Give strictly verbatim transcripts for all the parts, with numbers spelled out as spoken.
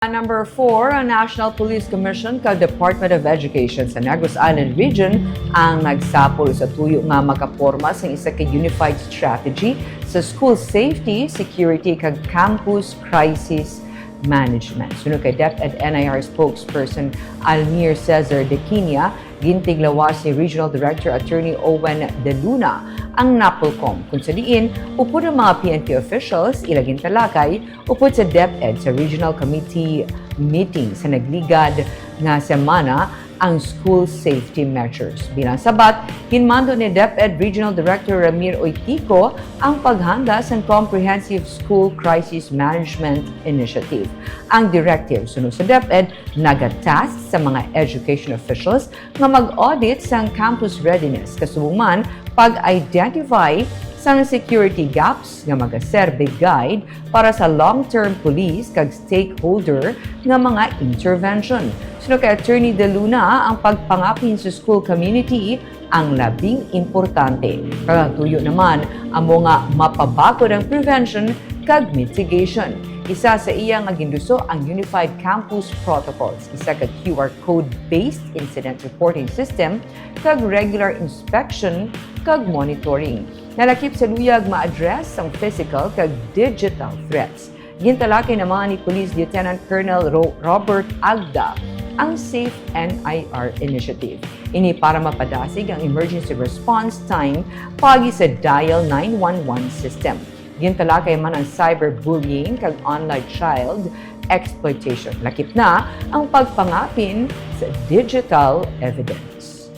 Number four, ang National Police Commission kag Department of Education sa Negros Island Region ang nagsapol sa tuyo nga makaporma sang isa ka unified strategy sa school safety, security, kag campus crisis management. Suno kay DepEd NIR spokesperson Almir Cesar Dequinia, gintiglawas ni Regional Director Attorney Owen De Luna ang NAPOLCOM, kung sa diin upod ang mga PNP officials ila gintalakay upod sa DepEd sa Regional Committee meeting sa nagligad nga semana ang school safety measures. Bilang sabat, ginmando ni DepEd Regional Director Ramir Oitico ang paghanda sang Comprehensive School Crisis Management Initiative. Ang directive suno sa DepEd nagatask sa mga education officials nga mag-audit sang campus readiness, kasubong man pag-identify sang security gaps nga magaserbi guide para sa long-term police kag stakeholder nga mga intervention. Suno kay Attorney De Luna, ang pagpangapin sa school community ang labing importante. Kag ang tuyo naman amo nga mapabakod ang prevention kag mitigation. Isa sa iya nga ginduso ang Unified Campus Protocols, isa ka Q R code-based incident reporting system kag regular inspection kag monitoring. Nalakip sa luyag ma-address ang physical kag digital threats. Gintalakay naman ni Police Lieutenant Colonel Ro- Robert Agda ang Safe N I R Initiative. Ini para mapadasig ang emergency response time paagi sa Dial nine one one system. Gintalakay man ang cyberbullying kag online child exploitation. Lakip na ang pagpangapin sa digital evidence.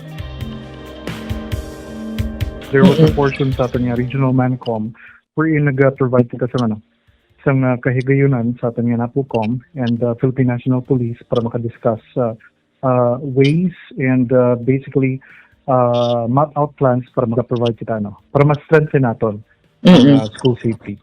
There was a portion sa aton nga regional MANCOM wherein nag-provide kita sa ano, sa nga kahigayunan sa aton nga NAPOLCOM and uh, Philippine National Police para maka-discuss uh, uh, ways and uh, basically uh, map out plans para maka-provide kita ano, para ma-strengthen naton ang uh, school safety.